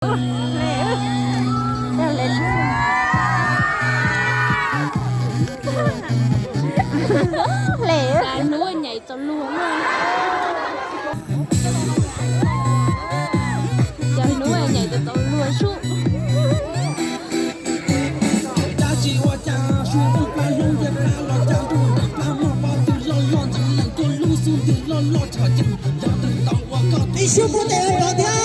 Hle, hle, hle. Cov hnub nyaim txaus luag. Cov hnub nyaim txaus luag sub. Dab tsi ua cas suav nplooj pab hloob yaj pab los cas ntuj npam pab mog pab twg loj loj ntxeev lees koj lub xub ntiag loj loj tsham ceem yog twg tau ua koj ib suab npuab tes rau thiab.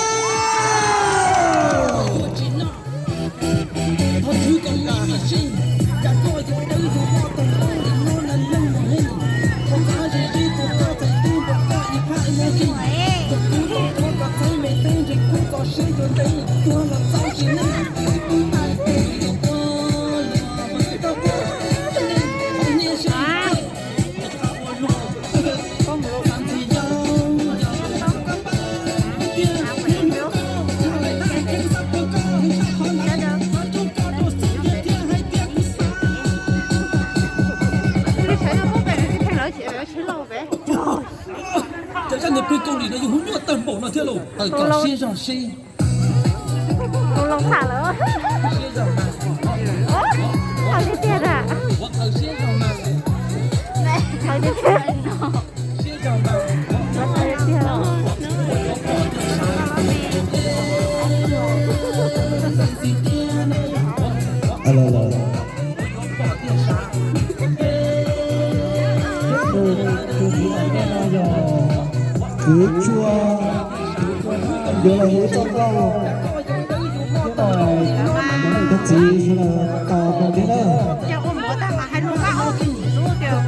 Thov txhwb koj nqa sij, cas koj yuav dawb yug loj tag nrho li no na leej muag heej. Thov txav ze zeb tus koj txhais tub nrog koj ib phab ib nyuag kheej. Tus kub tus koj koj txhawb me teb ntseg kub koj siab yuav ntev tuag los txaus sim neej. Cov zaj ntawd pheej kau lim no yus hu nyuaj tawg npaum no thiab lauj. Tawm kom siab zog seb. Tus loo tham lawm. Siab zog mas. Hais li tiag na. Ua tawm siab zog mas. Hais li tiag. Siab zog mas. Hais li tiag. Alo, alo. Tus txiv ntawm no yog kwv Tsua, yuav los hu txoj nkauj thiab no, cov niam cov txiv sawv daws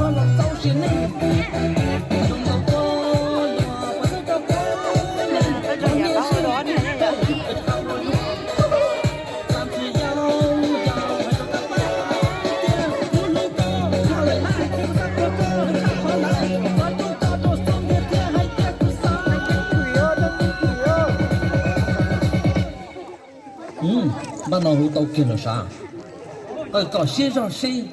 tos tos thiab na. Npaj no hu tau kiag lawm sav. Tawm kom siab zog seb.